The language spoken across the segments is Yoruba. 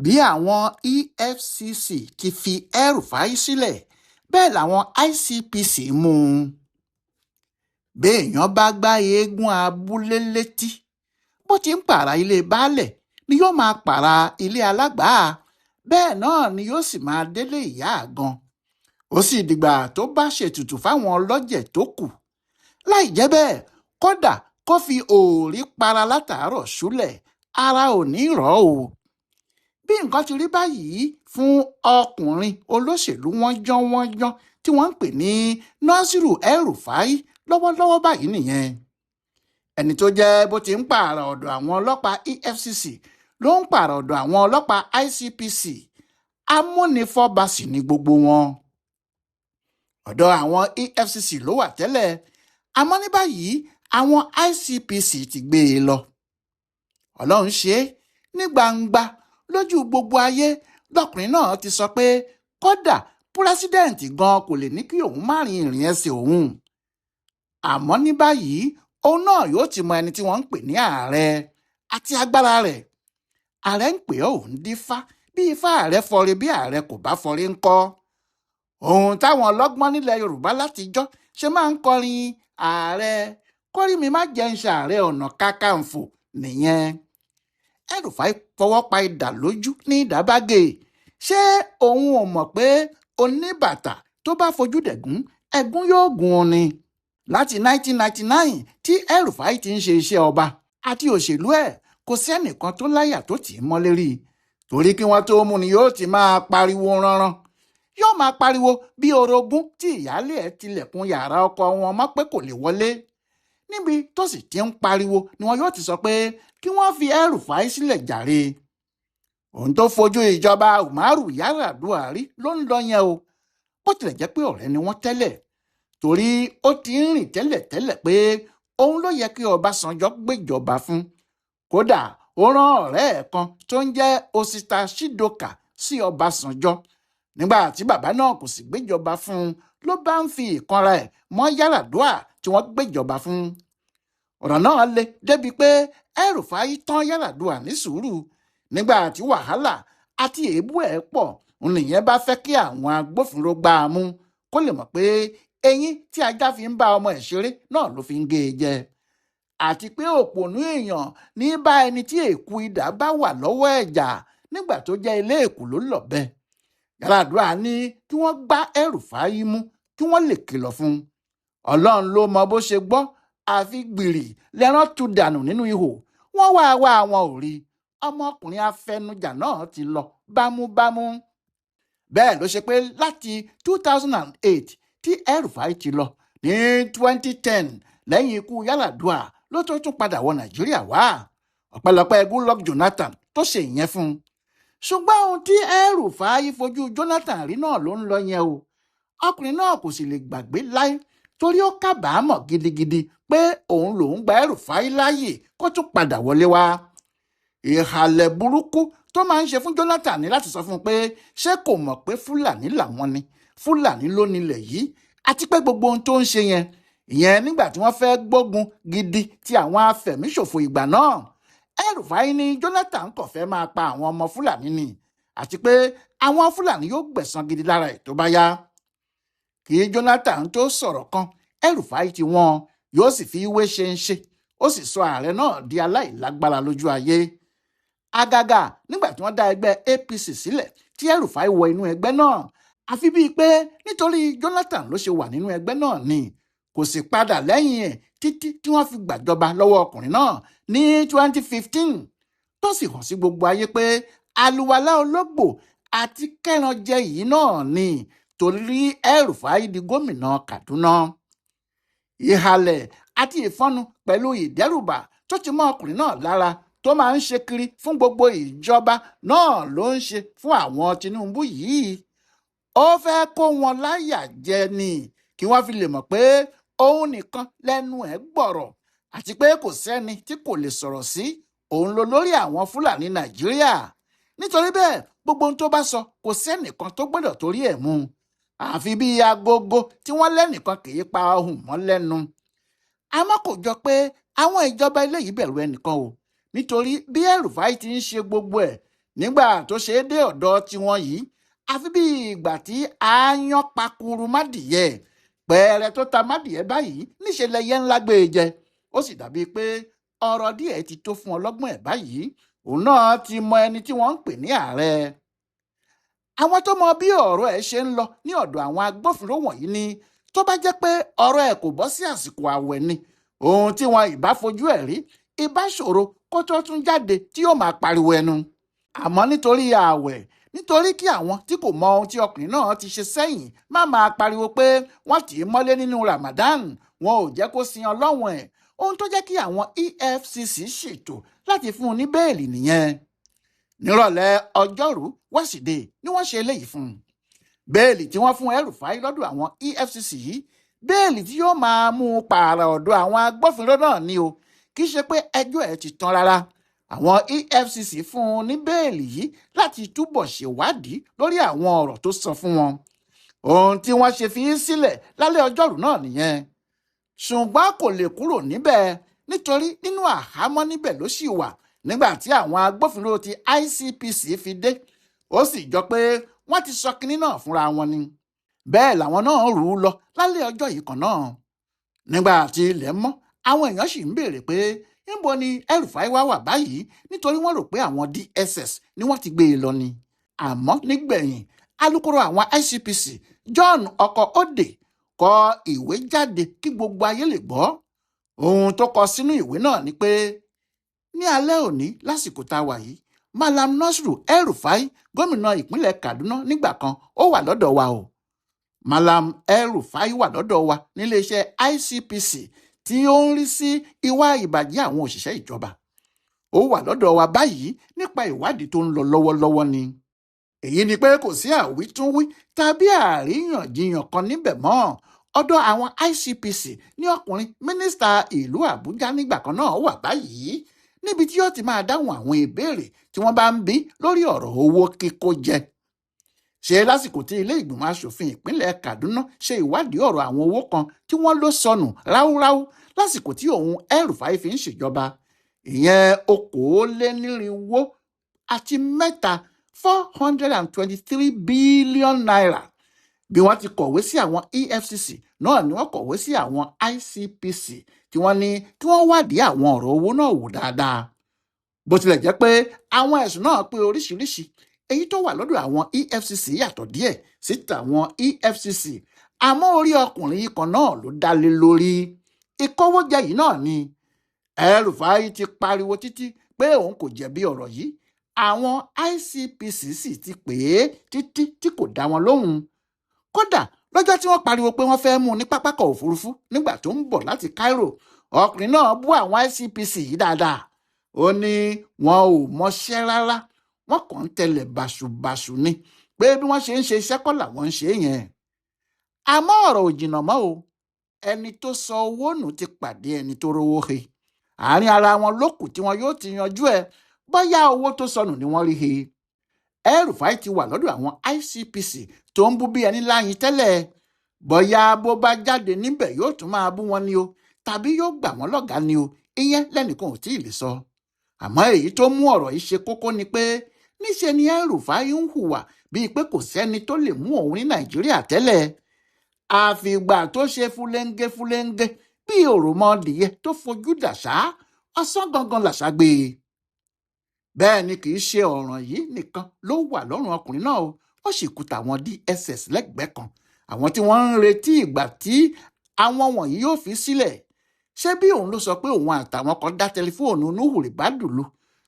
Bí àwọn EFCC ti fi El-Rufai sílẹ̀, bẹ́ẹ̀ làwọn ICPC mú un. Béèyàn bá gba eégún abúlé létí, bó ti ń pààrà ilé baálé ni yóò máa pààrà ilé alágbàá, bẹ́ẹ̀ náà ni yóò sì máa délé ìyá àgàn. Ó sì dìgbà tó bá ṣètùtù fáwọn ọlọ́jẹ̀ tó kù. Láì jẹ́ bẹ́ẹ̀, kódà kó fi òòrí para látàárọ̀ ṣúlẹ̀, ara ò ní rọ̀ ọ́ o. Bí nǹkan ti rí báyìí fún ọkùnrin olóṣèlú wọ́njọ́wọ́njọ́ tí wọ́n ń pè ní Nasiru El-Rufai lọ́wọ́lọ́wọ́ báyìí nìyẹn. Ẹni tó jẹ́ bó ti ń pààrà ọ̀dọ̀ àwọn ọlọ́pàá EFCC ló ń pààrà ọ̀dọ̀ àwọn ọlọ́pàá ICPC. Amúnifọ́ba sì ni gbogbo wọn. Ọ̀dọ̀ àwọn EFCC ló wà tẹ́lẹ̀, àmọ́ ní báyìí àwọn ICPC ti gbé e lọ. Ọlọ́run ṣe é, ní gbangba lójú gbogbo ayé lọkùnrin náà ti sọ pé kódà pírẹsidẹ́ǹtì gan kò lè ní kí òun má rin ìrìn ẹsẹ̀ òun. Àmọ́ ní báyìí òun náà yóò ti mọ ẹni tí wọ́n ń pè ní ààrẹ àti agbára rẹ̀. Ààrẹ ń pè ọ́, òun dífá. Bí ifá ààrẹ fọre, bí ààrẹ kò bá fọre ńkọ́? Ohun táwọn ọlọ́gbọ́n nílẹ̀ Yorùbá látijọ́ ṣe máa ń kọrin ààrẹ kórí mi má jẹ́ ń ṣe Ààrẹ Ọ̀nà Kakanfò nìyẹn. El-Rufai fọwọ́ pa idà lójú ní ìdábàgé. Ṣé òun ò mọ̀ pé oníbàtà tó bá fojú dẹ̀gún, ẹ̀gún yóò gún un ni? Láti 1999 tí El-Rufai ti ń ṣe iṣẹ́ ọba àti òṣèlú ẹ̀, kò sẹ́nìkan tó láyà tó tì í mọ́lé rí i. Torí kí wọ́n tó mú ni yóò ti máa pariwo ránran. Yóò máa pariwo bí orogún tí ìyáálé ẹ̀ tilẹ̀kùn yàrá ọkọ wọn mọ́ pé kò lè wọlé. Níbi tó sì ti ń pariwo ni wọn yóò ti sọ pé kí wọ́n fi El-Rufai sílẹ̀ jàre. Ohun tó fojú ìjọba Umaru Yar'Adua rí ló ń lọ yẹn o. Bó tilẹ̀ jẹ́ pé ọ̀rẹ́ ni wọ́n tẹ́lẹ̀, torí ó ti ń rìn tẹ́lẹ̀tẹ́lẹ̀ pé òun ló yẹ kí Ọbásanjọ́ gbéjọba fún. Kódà ó rán ọ̀rẹ́ ẹ̀ kan tó ń jẹ́ Osita Chidoka sí Ọbásanjọ́. Nígbà tí bàbá náà kò sì gbéjọba fún un, ló bá ń fi ìkanra ẹ̀ mọ́ Yar'Adua tí wọ́n gbéjọba fún. Ọ̀rọ̀ náà le débi pé El-Rufai tán Yar'Adua ní sùúrù. Nígbà tí wàhálà àti èébú ẹ̀ pọ̀, nìyẹn bá fẹ́ kí àwọn agbófinró gbá a mú kó lè mọ̀ pé eyín tí ajá fi ń bá ọmọ ẹ̀ ṣeré náà ló fi ń gé e jẹ. Àti pé òpònú èèyàn ní bá ẹni tí èkú idà bá wà lọ́wọ́ ẹ̀ jà nígbà tó jẹ́ ilé èkú ló lọ́bẹ. Yar'Adua ní kí wọ́n gbá El-Rufai mú kí wọ́n lè kìlọ̀ fún un. Ọlọ́run ló mọ bó ṣe gbọ́, àfi gbìrì lẹ́rán tu dànù nínú ihò. Wọ́n wá wá, àwọn ò rí. Ọmọkùnrin afẹnujà náà ti lọ bámúbámú. Bẹ́ẹ̀ ló ṣe pé láti 2008 tí El-Rufai ti lọ ní 2010 lẹ́yìn ikú Yar'Adua ló tó tún padà wọ Nàìjíríà wá. Ọpẹ́lọpẹ́ Goodluck Jonathan tó ṣe ìyẹn fún un. Ṣùgbọ́n ohun tí El-Rufai fojú Jonathan rí náà ló ń lọ yẹn o. Ọkùnrin náà kò sì lè gbàgbé láé, torí ó kábàámọ̀ gidigidi pé òun lòún gba El-Rufai láàyè kó tún padà wọlé wá. Ìhàlẹ̀ burúkú tó máa ń ṣe fún Jonathan ní láti sọ fún un pé ṣé kò mọ̀ pé Fúlàní làwọn ni, Fúlàní ló nílẹ̀ yìí, àti pé gbogbo ohun tó ń ṣe yẹn, ìyẹn nígbà tí wọ́n fẹ́ gbógun gidi ti àwọn afẹ̀míṣòfò ìgbà náà, El-Rufai ní Jonathan kò fẹ́ máa pa àwọn ọmọ Fúlàní ni, àti pé àwọn Fúlàní yóò gbẹ̀san gidi lára ẹ̀ tó bá yá. Kí Jonathan tó sọ̀rọ̀ kan, El-Rufai ti wọ́n yóò sì fi wé ṣe ń ṣe, ó sì sọ ààrẹ náà di aláìlágbára lójú ayé. Àgàgà nígbà tí wọ́n dá ẹgbẹ́ APC sílẹ̀ tí El-Rufai wọ inú ẹgbẹ́ náà, àfi bíi pé nítorí Jonathan ló ṣe wà nínú ẹgbẹ́ náà ni. Kò sì padà lẹ́yìn ẹ̀ títí tí wọ́n fi gbàjọba lọ́wọ́ ọkùnrin náà ní 2015, tó sì hàn sí gbogbo ayé pé àlùwàlá ológbò àti kẹrànjẹ yìí náà ni, torí El-Rufai di gómìnà Kaduna. Ìhàlẹ̀ àti ìfọ́nu pẹ̀lú ìdẹ́rùbà tó ti mọ́ ọkùnrin náà lára tó máa ń ṣe kiri fún gbogbo ìjọba náà ló ń ṣe fún àwọn Tinubu yìí. Ó fẹ́ kó wọn láyà jẹ ni, kí wọ́n fi lè mọ̀ pé òun nìkan lẹ́nu ẹ̀ gbọ̀rọ̀, àti pé kò sẹ́ni tí kò lè sọ̀rọ̀ sí òun ló lórí àwọn Fúlàní Nàìjíríà. Nítorí bẹ́ẹ̀, gbogbo ohun tó bá sọ, kò sẹ́nìkan tó gbọ́dọ̀ torí ẹ̀ mú un, àfi bíi agogo tí wọ́n lẹ́nìkan kì í pa ohùn mọ́ lẹ́nu. Àmọ́ kò jọ pé àwọn ìjọba eléyìí bẹ̀rù ẹnìkan o, nítorí bí El-Rufai ti ń ṣe gbogbo ẹ̀ Nígbà tó ṣe é dé ọ̀dọ̀ tiwọn yìí, àfi bí ìgbà tí aáyán pakuru mádìyẹ pẹ̀rẹ̀ tó ta mádìyẹ báyìí níṣẹ́ lẹyẹ ńlá gbé e jẹ. Ó sì dàbíi pé ọ̀rọ̀ díẹ̀ ti tó fún ọlọ́gbọ́n ẹ̀ báyìí. Òun náà ti mọ ẹni tí wọ́n ń pè ní ààrẹ. Àwọn tó mọ bí ọ̀rọ̀ ẹ̀ ṣe ń lọ ní ọ̀dọ̀ àwọn agbófinró wọ̀nyí ni tó bá jẹ́ pé ọ̀rọ̀ ẹ̀ kò bọ́ sí àsìkò àwẹ̀ ni, ohun tí wọn ìbá fojú ẹ̀ rí ìbá ṣòro kó tó tún jáde tí yóò máa pariwo ẹnu. Àmọ́ nítorí ààwẹ̀, nítorí kí àwọn tí kò mọ ohun tí ọkùnrin náà ti ṣe sẹ́yìn má máa pariwo pé wọ́n tì í mọ́lé nínú Ramadan, wọn ò jẹ́ kó sin Ọlọ́run ẹ̀, ohun tó jẹ́ kí àwọn EFCC ṣètò láti fún un ní bẹ́ẹ̀lì nìyẹn. Nírọ̀lẹ́ ọjọ́rú wẹ́sídẹ̀ẹ́ ni wọ́n ṣe eléyìí fún un. Bẹ́ẹ̀lì tí wọ́n fún El-Rufai lọ́dọ̀ àwọn EFCC yìí, bẹ́ẹ̀lì tí yóò máa mú un pààrà ọ̀dọ̀ àwọn agbófinró náà ni o. Kì í ṣe pé ẹjọ́ ẹ̀ ti tán rárá. Àwọn EFCC fún un ní bẹ́ẹ̀lì yìí láti túbọ̀ ṣèwádìí lórí àwọn ọ̀rọ̀ tó sọ fún wọn. Ohun tí wọ́n ṣe fi í sílẹ̀ lálẹ́ ọjọ́rú náà nìyẹn. Ṣùgbọ́n kò lè kúrò níbẹ̀ nítorí nínú àhámọ́ níbẹ̀ ló ṣì wà nígbà tí àwọn agbófinró ti ICPC fi dé. Ó sì jọ pé wọ́n ti sọ kinní náà fúnra wọn ni. Bẹ́ẹ̀ làwọn náà rú u lọ lálẹ́ ọjọ́ yìí kan náà. Nígbà tí ilẹ̀ mọ́, àwọn èèyàn sì ń béèrè pé níbo ni El-Rufai wá wà báyìí, nítorí wọ́n rò pé àwọn DSS ni wọ́n ti gbé e lọ ni. Àmọ́ nígbẹ̀yìn, alukoro àwọn ICPC John Ọkọ̀-Òde kọ ìwé jáde kí gbogbo ayé lè gbọ́. Ohun tó kọ sínú ìwé náà ni pé ní alẹ́ òní lásìkò tá a wà yìí, Malam Nasiru El-Rufai, gómìnà ìpínlẹ̀ Kaduna nígbà kan, ó wà lọ́dọ̀ wa o. Malam El-Rufai wà lọ́dọ̀ wa níléeṣẹ́ ICPC tí ó ń rí sí ìwà ìbàjẹ́ àwọn òṣìṣẹ́ ìjọba. Ó wà lọ́dọ̀ wa báyìí nípa ìwádìí tó ń lọ lọ́wọ́lọ́wọ́ ni. Èyí ni pé kò sí àwítúnwí tàbí àríyànjiyàn kan níbẹ̀ mọ́. Ọ̀dọ̀ àwọn ICPC ní ọkùnrin mínísítà ìlú Àbújá nígbà kan náà wà báyìí, níbi tí yóò ti máa dáhùn àwọn ìbéèrè tí wọ́n bá ń bi lórí ọ̀rọ̀ owó kíkó jẹ. Ṣe lásìkò tí ilé ìgbìmọ̀ asòfin ìpínlẹ̀ Kaduna ṣe ìwádìí ọ̀rọ̀ àwọn owó kan tí wọ́n ló sọnù ráúráú lásìkò tí òun El-Rufai fi ń ṣèjọba, ìyẹn 323 423 billion naira. Bí wọ́n ti kọ̀wé sí àwọn EFCC náà ni wọ́n kọ̀wé sí àwọn ICPC tí wọ́n ní kí wọ́n wádìí àwọn ọ̀rọ̀ owó náà wò dáadáa. Bó tilẹ̀ jẹ́ pé àwọn ẹ̀sùn náà pé oríṣiríṣi, èyí tó wà lọ́dọ̀ àwọn EFCC yàtọ̀ díẹ̀ sí tàwọn EFCC, àmọ́ orí ọkùnrin ikọ̀ náà ló dá lé lórí. Ìkówójẹ yìí náà ni. El-Rufai ti pariwo títí pé òun kò jẹ̀bi ọ̀rọ̀ yìí. Àwọn ICPC sì ti pè é títí tí kò dá wọn lóhùn. Kódà lọ́jọ́ tí wọ́n pariwo pé wọ́n fẹ́ mú un ní pápákọ̀ òfurufú nígbà tó ń bọ̀ láti Cairo, ọkùnrin náà bú àwọn ICPC yìí dáadáa. Ó ní wọn ò mọṣẹ́ rárá, wọ́n kàn ń tẹlẹ̀ bàṣubàṣu ni, pé bí wọ́n ṣe ń ṣe iṣẹ́ kọ́ làwọn ń ṣe yẹn. Àmọ́ ọ̀rọ̀ ò jìnnà mọ́ o. Ẹni tó sọ owó nù ti pàdé ẹni tó rówó he. Àárín ara wọn ló kù tí wọn yóò ti yanjú ẹ, bóyá owó tó sọnù ni wọ́n rí he. El-Rufai ti wà lọ́dọ̀ àwọn ICPC tó ń bú bí ẹni láyìn tẹ́lẹ̀. Bóyá bó bá jáde níbẹ̀ yóò tún máa bú wọn ni o, tàbí yóò gbà wọ́n lọ́gàá ni o, ìyẹn lẹ́nìkan ò tí ì lè sọ. Àmọ́ èyí tó mú ọ̀rọ̀ yìí ṣe kókó ni pé níṣe ni El-Rufai ń hùwà bíi pé kò sẹ́ni tó lè mú òun ní Nàìjíríà tẹ́lẹ̀. Àfìgbà tó ṣe fúlẹ́ńgé fúlẹ́ńgé bí òròmọdìyẹ tó fojú dàṣá, ọ̀sán gangan làṣà gbé e. Bẹ́ẹ̀ ni kì í ṣe ọ̀ràn yìí nìkan ló wà lọ́rùn ọkùnrin náà o, ó sì kú tàwọn DSS lẹ́gbẹ̀ẹ́ kan, àwọn tí wọ́n ń retí ìgbà tí àwọn wọ̀nyí yóò fi sílẹ̀. Ṣé bí òun ló sọ pé òun àtàwọn kan dá tẹlifóònù Nuhu Ribadu lù,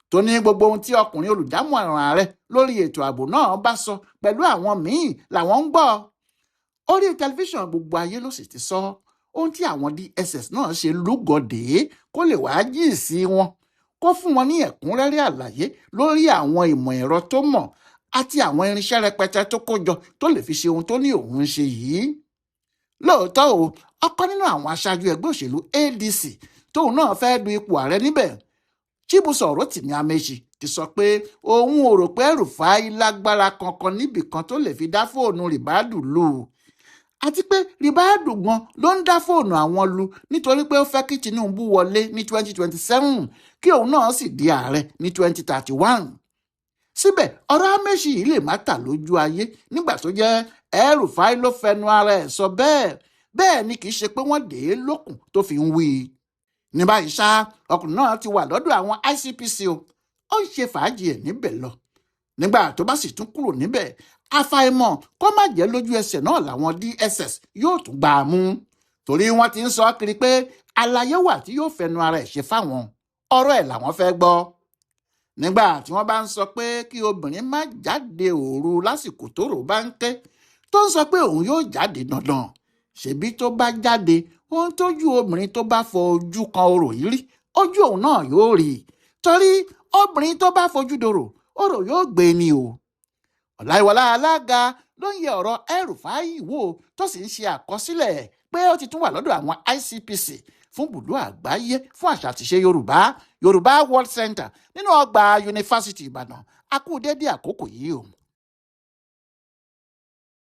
tó ní gbogbo ohun tí ọkùnrin olùdámọ̀ràn ààrẹ lórí ètò ààbò náà bá sọ pẹ̀lú àwọn míì làwọn ń gbọ́. Orí tẹlifíṣàn gbogbo ayé ló sì ti sọ ohun tí àwọn DSS náà ṣe lúgọ̀dé kó lè wáá jì sí wọn, kó fún wọn ní ẹ̀kúnrẹ́rẹ́ àlàyé lórí àwọn ìmọ̀ ẹ̀rọ tó mọ̀ àti àwọn irinṣẹ́ rẹpẹtẹ tó kó jọ tó lè fi ṣe ohun tó ní òun ń ṣe yìí. Lóòótọ́ o, ọ̀kan nínú àwọn aṣáájú ẹgbẹ́ òṣèlú ADC tóun náà fẹ́ du ipò ààrẹ níbẹ̀, Chibuzo Rotimi Amechi, ti sọ pé òun ò rò pé El-Rufai lágbára kankan níbì kan tó lè fi dá fóònù Ribadu lù, àti pé Ribadu gan ló ń dá fóònù àwọn lu nítorí pé ó fẹ́ kí Tinubu wọlé ní 2027 kí òun náà sì di ààrẹ ní 2031. Síbẹ̀ ọ̀rọ̀ Amaechi yìí lè má tà lójú ayé nígbà tó jẹ́ El-Rufai ló fẹnu ara ẹ̀ sọ bẹ́ẹ̀. Bẹ́ẹ̀ ni kì í ṣe pé wọ́n dè é lókùn tó fi ń wí i. Ní báyìí ṣá, ọkùnrin náà ti wà lọ́dọ̀ àwọn ICPC o, ó ń ṣe fàájì ẹ̀ níbẹ̀ lọ. Nígbà tó bá sì tún kúrò níbẹ̀, àfàìmọ̀ kó má jẹ́ lójú ẹsẹ̀ náà làwọn DSS yóò tún gbà á mú, torí wọ́n ti ń sọ kiri pé àlàyé wà tí yóò fẹnu ara ẹ̀ ṣe fáwọn, ọ̀rọ̀ ẹ̀ làwọn fẹ́ gbọ́. Nígbà tí wọ́n bá ń sọ pé kí obìnrin má jáde òru lásìkò tóró bá ń ké, tó ń sọ pé òun yóò jáde dandan, ṣebí tó bá jáde, ohun tójú obìnrin tó bá fojú kan orò yìí rí, ojú òun náà yóò rí i, torí obìnrin tó bá fojú dorò, orò yóò gbé ni o. Ọláìwọlá Alága ló ń yẹ ọ̀rọ̀ El-Rufai wò, tó sì ń ṣe àkọsílẹ̀ pé ó ti tún wà lọ́dọ̀ àwọn ICPC fún bùdó àgbáyé fún àṣà àtìṣe Yorùbá, Yorùbá World Center, nínú ọgbà Yunifásitì Ìbàdàn. A kú dédé àkókò yìí o.